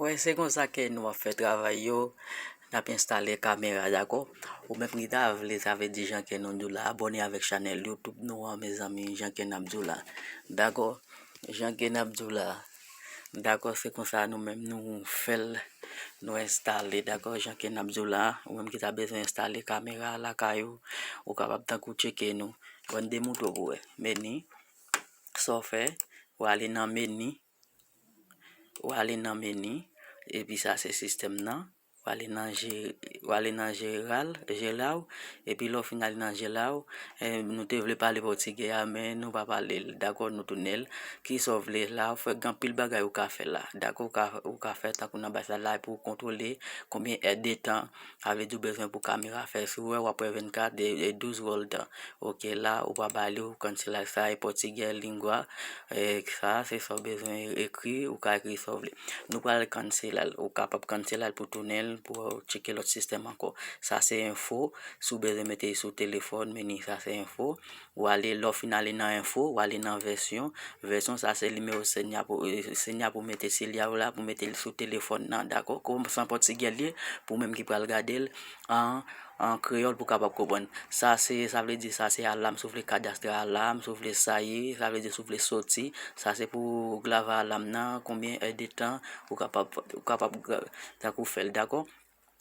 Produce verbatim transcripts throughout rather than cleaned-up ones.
Wè, se konsa ke nou ap fè travay yo. N ap enstale kamera, dakò? Ou menm ki ta vle, sa vle di jan ke nou di w la, abòne avèk chanèl YouTube nou an, mezanmi, jan ke n ap di w la. Dakò? Jan ke n ap di w la. Dakò, se konsa nou menm nou fè l, nou enstale, dakò? Jan ke n ap di w la, ou menm ki ta bezwen enstale kamera lakay ou, ou kapab tankou tcheke nou. Bon, m demontre w pou wè. Meni, sa w fè, ou ale nan meni, ou ale nan meni, epi sa se sistèm nan. Ou ale nan je-, ou ale nan jeral, jelaw, epi lè w fin ale nan jelaw, eh, nou te vle pale pòtigè a, men nou pa pale l, dakò, nou tounen l. Kisa w vle la, ou fè gen anpil bagay ou ka fè la, dakò, ou ka, ou ka fè tankou nan baz la, la pou w kontwole konbyen èdtan, sa vle di w bezwen pou kamera fè, si w wè, w ap wè vennkat e, e douz wòl tan. Oke, la, ou pa ba li, ou cancel sa, e pòtigè, lingua, e sa, se sa w bezwen ekri, ou ka ekri sa w vle. Nou pral cancel l, ou kapab cancel l pou tounen l, pou tcheke lòt sistèm ankò. Sa se enfo, si w bezwen mete sou telefòn, meni sa se enfo. Ou ale, lè w fin ale nan enfo, ou ale nan vèsyon. Vèsyon sa se nimewo Senya pou, eh, Senya pou mete Senya w la, pou mete l sou telefòn nan, dakò? Kòm se an pòtigè l ye, pou menm ki pral gade l, an, an kreyòl pou kapab konprann. Sa se, sa vle di sa se alam, si w vle kadastre alam, si w vle sa ye, sa vle di si w vle soti, sa se pou glava alam nan, konbyen èdtan ou kapab, ou kapab gra-, tankou fè l, dakò?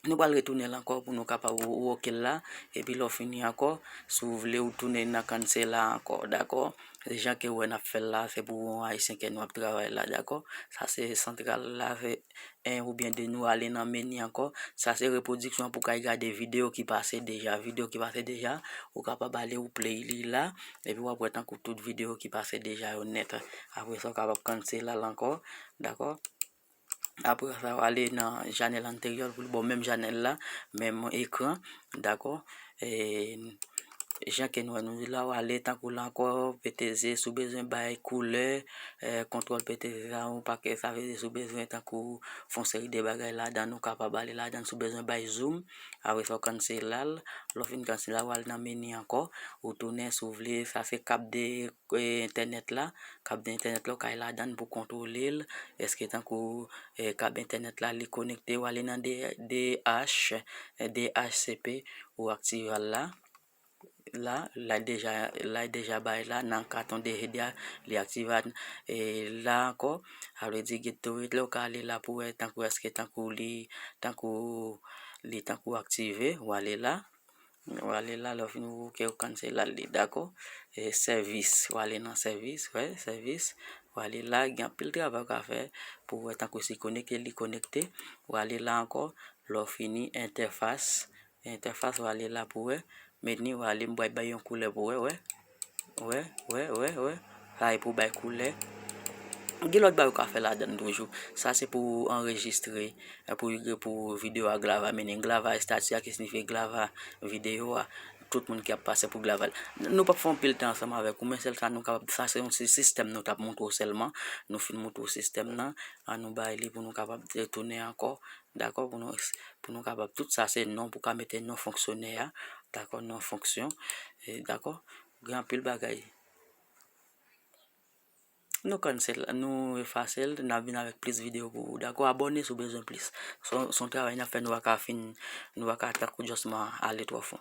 Nou pral retounen l ankò pou nou kapab wo-, woke l la, epi lè w fini ankò, si w vle ou tounen nan cancel la ankò, dakò? Jan ke w wè n ap fè l la, se pou yon ayisyen ke nou ap travay la, dakò? Sa se santral la, se en oubyen de, nou ale nan meni ankò. Sa se repwodiksyon pou w kay gade videyo ki pase deja. Videyo ki pase deja, ou kapab ale ou play li la, epi w ap wè tankou tout videyo ki pase deja yo nèt. Apre sa, w kapab cancel la ankò, dakò? Apre sa, w ale nan chanèl anteryè pou l ba w menm chanèl la, menm ekran, dakò? E, jan ke nou wè nou di la, w ale tankou la ankò, P T Z, si w bezwen bay koulè, eh, kontwòl P T Z sa, yon pakèt, sa vle di si w bezwen tankou fè yon seri de bagay ladan, ou kapab ale ladan, si w bezwen bay zoom, apre sa, w cancel la, lè w fin cancel la, w al nan meni ankò, ou tounen, si w vle, sa se kab de, eh, entènèt la, kab de entènèt la, ou kay ladan pou kontwole l, èske tankou, eh, kab entènèt la, li konekte, w ale nan D-, D H, eh, D H C P, ou aktive l la. La, la deja, la deja bay la nan katon de Hedia, li aktive, e la ankò, sa vle di get to it la, ou ka ale la pou wè tankou èske tankou li, tankou li tankou aktive, ou ale la, ou ale la, lè w fin woke, ou cancel li, dakò? E sèvis, ou ale nan sèvis, wè, sèvis, ou ale la, gen anpil travay ou ka fè pou wè tankou si konekte, li konekte, ou ale la ankò, lè w fini, entèfas, entèfas, ou ale la pou wè. Meni, ou ale, m pral bay yon koulè pou wè, wè. Wè, wè, wè, wè. Sa e pou bay koulè. Gen lòt bagay ou ka fè ladan toujou. Sa se pou anrejistre, eh, pou, pou videyo a glava, meni glava estati a ki siyifi glava videyo a. Tout moun ki ap pase pou glava l. Nou p ap fè anpil tan ansanm avèk ou, men sèl sa nou kapab, sa se yon si-, sistèm nou t ap montre w sèlman. Nou fin montre w sistèm nan, an nou bay li pou nou kapab retounen ankò. Dakò, pou nou, pou nou kapab, tout sa se non, pou ka mete non fonksyonè a, dakò, non fonksyon, e, dakò, gen anpil bagay. Nou cancel, nou efase l, n ap vin avèk plis videyo pou ou, dakò, abòne si w bezwen plis. Se yon, se yon travay n ap fè, nou pa ka fin, nou pa ka tankou just ale twò fon.